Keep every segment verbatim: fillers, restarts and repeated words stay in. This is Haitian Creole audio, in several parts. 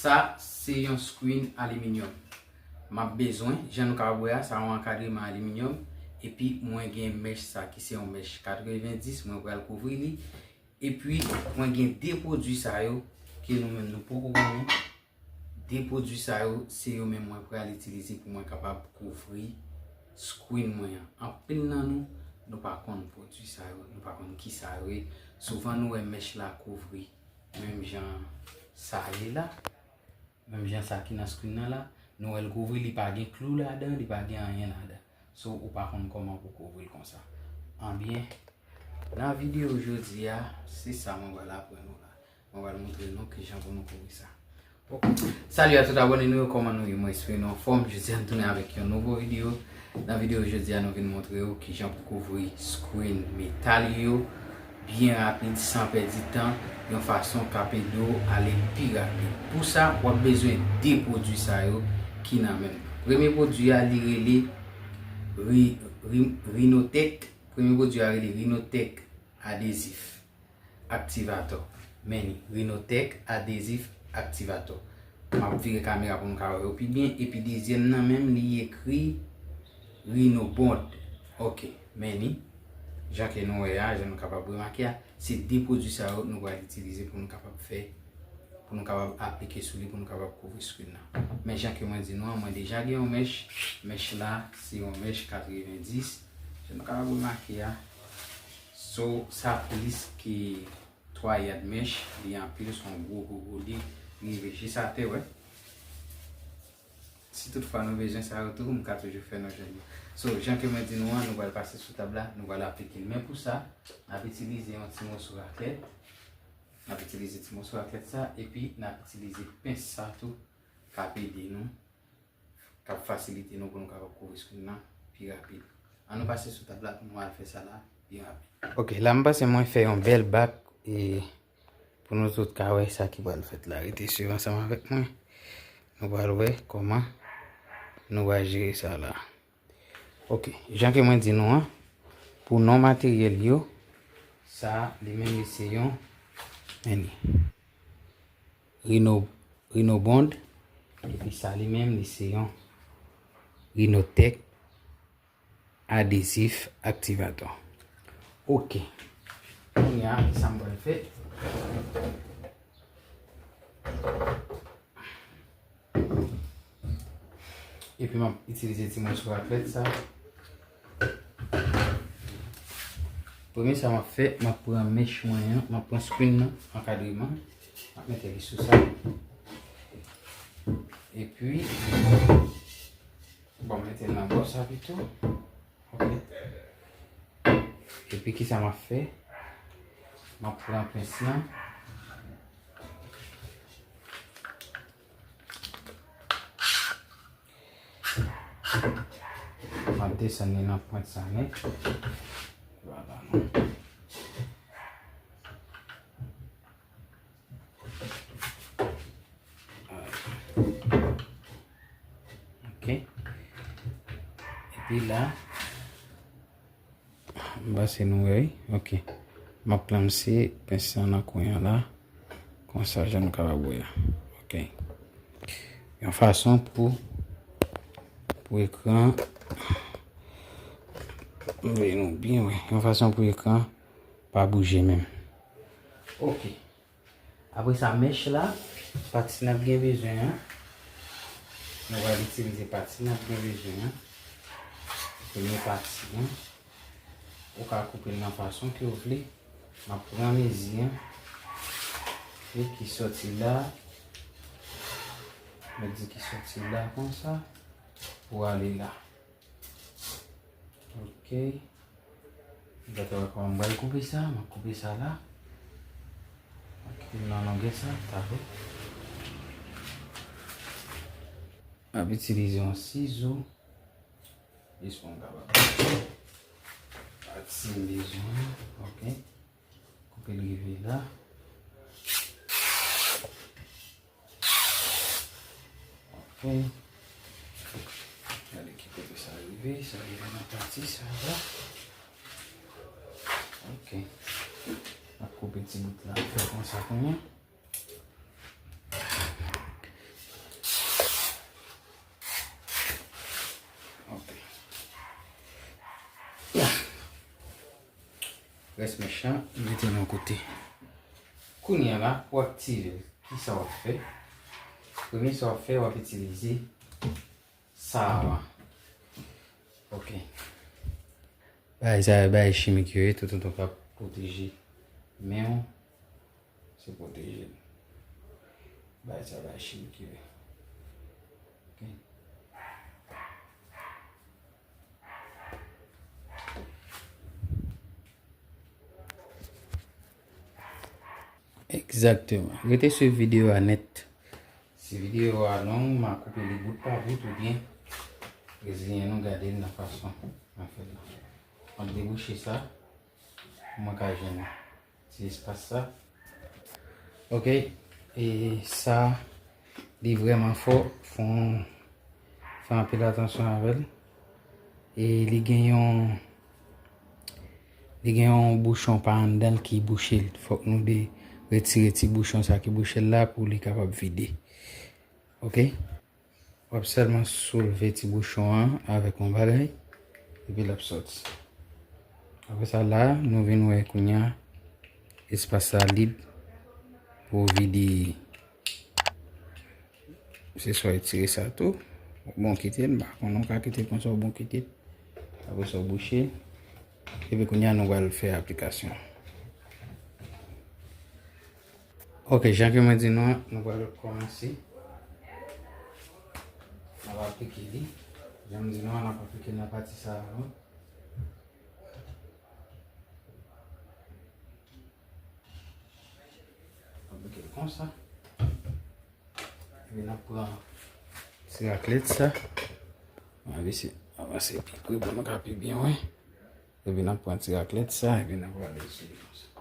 Sa se yon screen aliminyòm. M ap bezwen, jan nou kapab wè a, sa yon ankadreman aliminyòm. Epi mwen gen mèch sa ki se yon mèch katreven dis, mwen pral kouvri li. Epi mwen gen de pwodui sa yo ke nou menm nou poko konnen. De pwodui sa yo, se yo menm mwen pral itilize pou mwen kapab kouvri screen mwen an. Anpil nan nou, nou pa konn pwodui sa yo, nou pa konn ki sa yo ye. Souvan nou wè mèch la kouvri menm jan sa ye la. Menm jan sa ki nan screen nan la, nou wè l kouvri, li pa gen klou ladan, li pa gen anyen ladan. So, ou pa konn kòman pou kouvri l konsa. Anbyen, nan videyo jodi a, se sa mwen pral aprann nou la. Mwen pral montre nou kijan pou nou kouvri sa. Ok. Salut à tout abonné nou yo, kòman nou ye? Mwen espere nou anfòm. Jodi a nou tounen avèk yon nouvo videyo. Nan videyo jodi a, nou vin montre w kijan pou kouvri screen metal yo byen rapid, san pèdi tan, yon fason k ap ede w ale pi rapid. Pou sa, w ap bezwen de pwodui sa yo ki nan men m. Premye pwodui a, li rele Ri- Ri- Rhinotech. Premye pwodui a rele Rhinotech Adhésif Activator. Men li, Rhinotech Adhésif Activator. M ap vire kamera pou nou ka wè yo pi byen. Epi dezyèm nan menm, li ekri Rhinobond. Ok, men li. Jan ke nou wè a, jan nou kapab remake a, se de pwodui sa yo nou pral itilize pou nou kapab fè, pou nou kapab aplike sou li, pou nou kapab kouvri screen nan. Men jan ke mwen di nou an, mwen deja gen yon mèch. Mèch la, se yon mèch katreven dis. Jan nou kapab remake a, so, sa plis ke twa yad mèch, li anpil, se yon gwo, gwo, gwo, li rive jis atè, wè. Si toutfwa nou bezwen sa yo tou, m ka toujou fè nou jwenn yo. So, jan ke mwen di nou an, nou pral pase sou tab la, nou pral aplike l. Men pou sa, n ap itilize yon ti moso raklèt. N ap itilize ti moso raklèt sa, epi n ap itilize pens sa tou, k ap ede nou, k ap fasilite nou pou nou kapab kouvri screen nan pi rapid. Ann nou pase sou tab la pou nou al fè sa la pi rapid. Ok, la m pase mwen fè yon bèl bak e pou nou tout ka wè sa ki pral fèt la. Rete swiv ansanm avèk mwen. Nou pral wè kòman nou va jere sa la. Ok, jan ke mwen di nou an, pou non materyèl yo, sa li menm li se yon, men li, Rhino, Rhinobond, epi sa li menm li se yon Rhinotech Adhésif Activator. Ok. Kounye a, kisa m pral fè? Epi m ap itilize ti moso raklèt sa. Premye sa m ap fè, m ap pran mèch mwen an, m ap pran screen nan, ankadreman. M ap mete li sou sa. Epi, bon, m mete l nan bò sa pito. Ok. Epi kisa m ap fè? M ap pran pens lan. M ap desann li nan pwent sa nèt. Vwala. Ok. Epi la, m panse nou wè, wi. Ok. M ap klamse pens lan nan kwen an la. Konsa, jan nou kapab wè a. Ok. Yon fason pou, pou ekran, m vle nou byen wè. Yon fason pou ekran pa bouje menm. Ok. Apre sa, mèch la, pati n ap gen bezwen an. Nou pral itilize pati n ap gen bezwen an. Premye pati an. Ou ka koupe l nan fason ke w vle. M ap pran mezi an. E ki soti la. Mwen di ki soti la konsa. Pou ale la. Ok. Gade wè kòman m pral koupe sa. M ap koupe sa la. M ap kite l nan longè sa. Tape. M ap itilize yon sizo. Jis pou m kapab. Pati m bezwen. Ok. Koupe l rive la. Ok. Gade ki kote sa rive. Sa rive nan pati sa la. Ok. M ap koupe ti bout la. Fè konsa kounye a. Rès mèch lan, m mete l yon kote. Kounye a la, pou aktive l, ki sa w ap fè? Premye sa w ap fè, w ap itilize sa a. Ok. Bagay sa yo, bagay chimik yo ye, toutotan w ka pwoteje men w, se pwoteje l. Bagay sa, bagay chimik yo ye. Ok. Egzakteman. Rete swiv videyo a nèt. Si videyo a long, m a koupe li bout pa bout oubyen reziyen nou gade l nan fason m ap fè l la. M ap debouche sa pou mwen ka jwenn ti espas sa. Ok, e sa, li vrèman fò, fò fè anpil atansyon avè l. E li gen yon, li gen yon bouchon pa anndan l ki bouche l. Fòk nou de retire ti bouchon sa ki bouche l la pou li kapab vide. Ok? W ap sèlman soulve ti bouchon an avèk yon bagay, epi l ap sòti. Apre sa la, nou vin wè kounye a, espas la lib pou w vide. Se swa w retire sa tou. Ou bon kite l, m pa konnen, ou ka kite l konsa, ou bon kite l. Apre sa, w bouche l. Epi kounye a, nou pral fè aplikasyon. Ok, jan ke mwen di nou an, nou pral kòmanse. N ap aplike li. Jan m di nou an, n ap aplike l nan pati sa a, non? Aplike l konsa. Epi n ap pran ti raklèt sa. Ann eseye avanse pi pre pou nou ka pi byen wè. Epi n ap pran ti raklèt sa, epi n ap rale sou li konsa.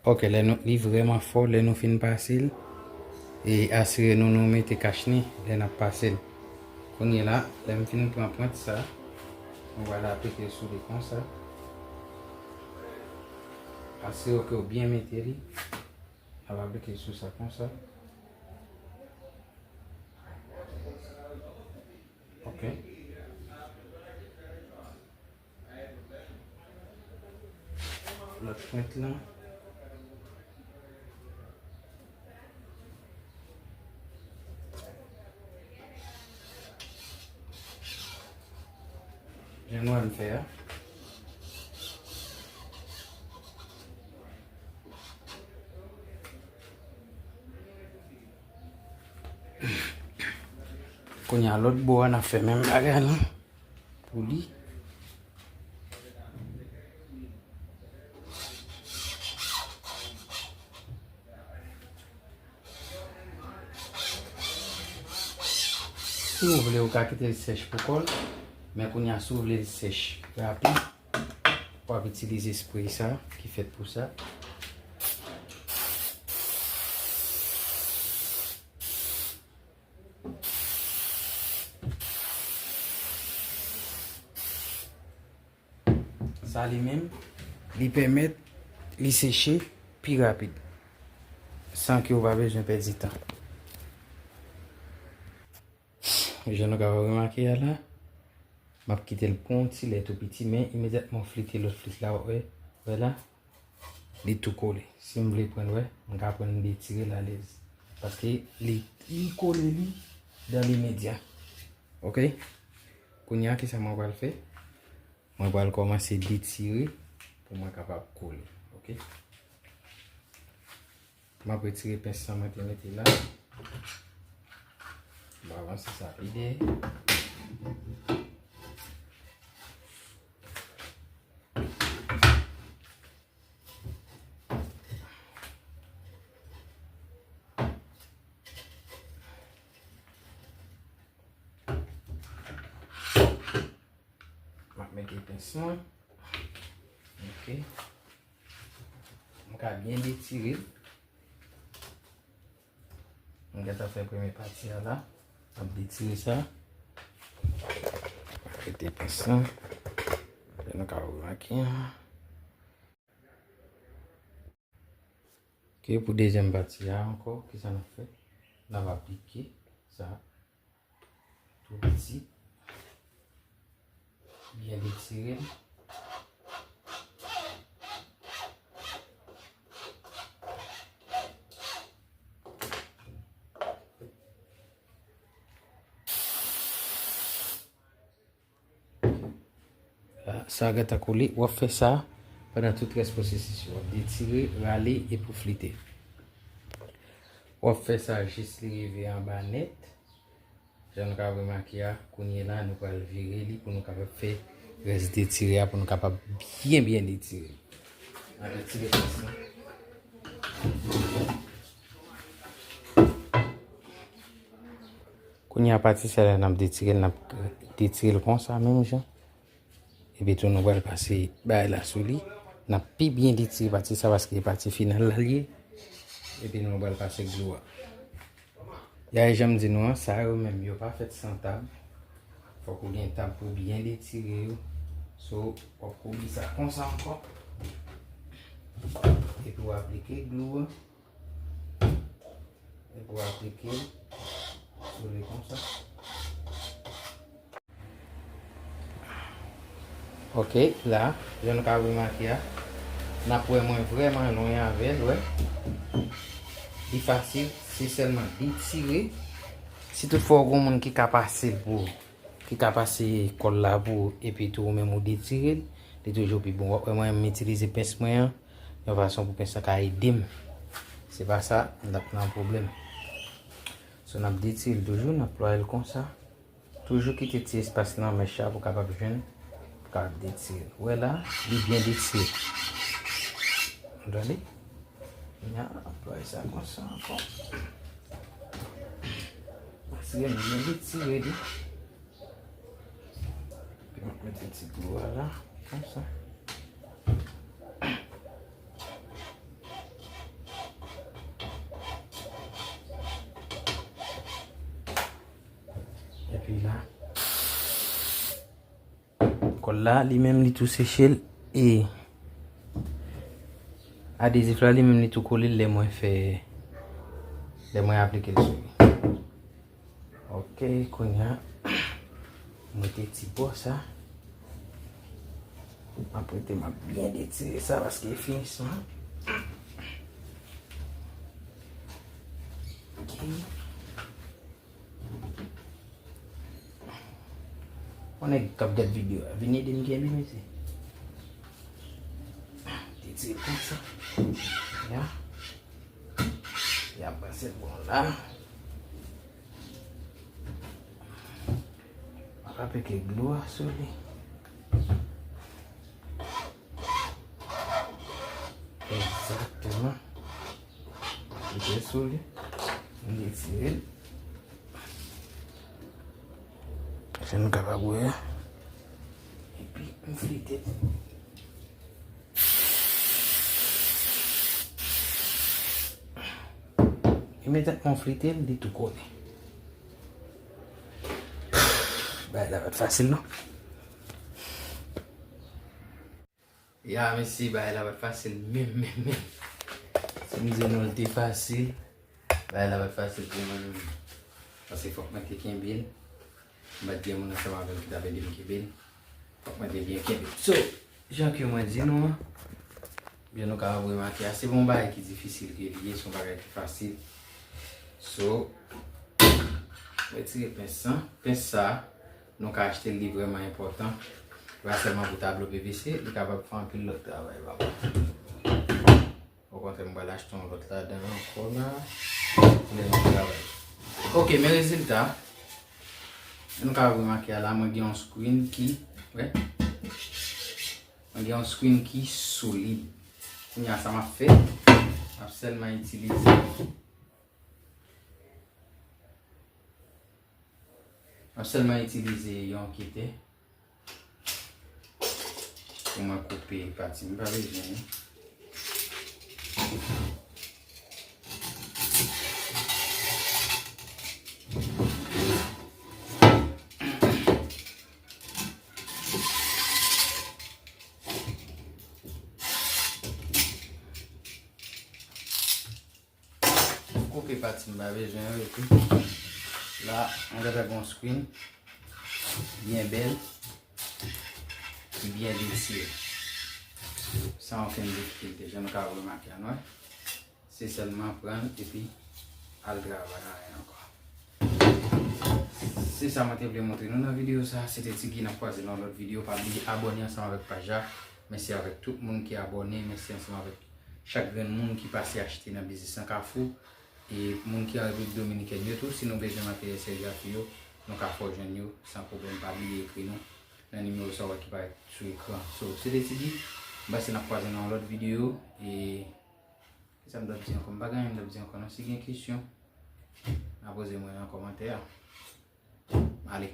Ok, lè nou, li vrèman fò, lè nou fin pase l, e asire nou, nou mete kachnen lè n ap pase l. Kounye a la, lè m fin pran pwent sa, mwen pral aplike l sou li konsa. Asire w ke w byen mete li. N ap aplike l sou sa konsa. Ok. Lòt pwent lan. Jan nou wè m fè a. Kounye a, lòt bò a, n ap fè menm bagay lan pou li. Si w vle, ou ka kite l sèch pou kò l, men kounye a, si w vle l sèch rapid, w ap itilize spray sa, ki fèt pou sa. Sa li menm, li pèmèt li seche pi rapid, san ke w pa bezwen pèdi tan. Jan nou kapab remake a la, m ap kite l pou yon ti lè tou piti, men imedyatman w flite lòt flit la, w wè, wè la, li tou kole. Si m vle pran l, wè, m ka pran l, m detire l alèz. Paske li, li kole li dan limedya. Ok? Kounye a, kisa mwen pral fè? Mwen pral kòmanse detire pou mwen kapab kole. Ok? M ap retire pens sa mwen te mete la. M avanse sa pi dèyè. Pens mwen. Ok. M ka byen detire l. M gentan fè premye pati a la. M ap detire sa. Rete pens lan. Jan nou ka remake an. Ok, pou dezyèm pati a ankò, kisa n ap fè? N ap aplike sa tou piti. Byen detire l. Sa gentan kole, w ap fè sa pandan tout rès pwosesis yo. W ap detire, rale epi w flite. W ap fè sa jis li rive anba nèt. Jan nou ka remake a, kounye la, nou pral vire li pou nou kapab fè rès detire a, pou nou kapab byen, byen detire. N ap retire pens lan. Kounye a, pati sa la, n ap detire l, n ap detire l konsa, menm jan. Epi tou, nou pral pase bagay la sou li. N ap pi byen detire pati sa, paske e pati final la l ye. Epi nou pral pase glou a. Ya, e jan m di nou an, sa yo menm, yo pa fèt san tab. Fòk ou gen tab pou byen detire yo. So, w ap kouvri sa konsa ankò. Epi w aplike glou a. Epi w aplike l sou li konsa. Ok, la, jan nou ka remake a, n ap wè mwen vrèman lwen avè l, wè. Li fasil, se sèlman detire. Si toutfwa w gen moun ki ka pase l pou ou, ki ka pase kòl la pou ou, epi tou ou menm ou detire l, li toujou pi bon. W ap wè mwen, m itilize pens mwen an, yon fason pou pens lan ka ede m. Se pa sa, m t ap nan pwoblèm. So, n ap detire l toujou, n ap plwaye l konsa. Toujou kite ti espas nan mèch la pou w kapab jwenn, pou w kapab detire. Ou wè la, li byen detire. Ou tande? Kounye a, anplwaye sa konsa ankò. Asire m byen detire li. Epi m ap mete ti glou a la, konsa. Epi la, kòl la, li menm, li tou seche l. E adezif la, li menm, li tou kole l lè mwen fè, lè mwen aplike l sou li. Ok, kounye a, m mete ti bò sa. M ap rete, m ap byen detire sa, paske e finisman. Ok. Yon nèg k ap gad videyo a, vin ede m kenbe, mesye. Detire konsa. Ya. Ya, pase l bon la. Aplike glou a sou li. Egzakteman. Mete sou li. M retire l. Jan nou kapab wè a. Epi, m flite l. Imedyatman m flite l, li tou kole. Bagay la pa t fasil, non. Ya, mesye, bagay la pa t fasil menm, menm, menm. Si m di nou l te fasil, bagay la pa t fasil pou mwen menm. Paske fòk mwen te kenbe l. M pa t gen moun ansanm avè m ki t ap ede m kenbe l. Fòk mwen te byen kenbe l. So, jan ke mwen di nou an, byen nou kapab remake a, se pa yon bagay ki difisil ke li ye, se yon bagay ki fasil. So, retire pens lan. Pens sa, nou ka achte l, li vrèman enpòtan. Se pa sèlman pou tablo P V C, li kapab fè anpil lòt travay, papa. Okontrè, m pral achte yon lòt ladan ankò la. Lè nou travay. Ok, men rezilta. Nou ka remake a la, mwen gen yon screen ki, wè. Mwen gen yon screen ki solid. Kounye a, sa m ap fè, m ap sèlman itilize, m ap sèlman itilize yon kete. pou mwen koupe pati m pa bezwen yo. Koupe pati m pa bezwen yo epi la, mwen gentan gen yon screen byen bèl, ki byen detire, san okenn difikilte, jan nou ka remake an wè. Se sèlman pran l epi al travay, anyen ankò. Se sa mwen te vle montre nou nan videyo sa. Se te Tigi, n ap kwaze nan yon lòt videyo. Pa bliye abòne ansanm avèk paj la. Mèsi avèk tout moun ki abòne. Mèsi ansanm avèk chak grenn moun ki pase achte nan biznis lan Kafou. E moun ki an Repiblik Dominikèn yo tou, si nou bezwen materyèl serigrafi yo, nou ka fè w jwenn yo san pwoblèm. Pa bliye ekri nou nan nimewo sa w wè ki parèt sou ekran. So, se te Tigi. M panse n ap kwaze nan yon lòt videyo. E kisa m t ap di ankò? M pa gen anyen m t ap di ankò non. Si gen kesyon, n a poze mwen nan kòmantè a. Ale.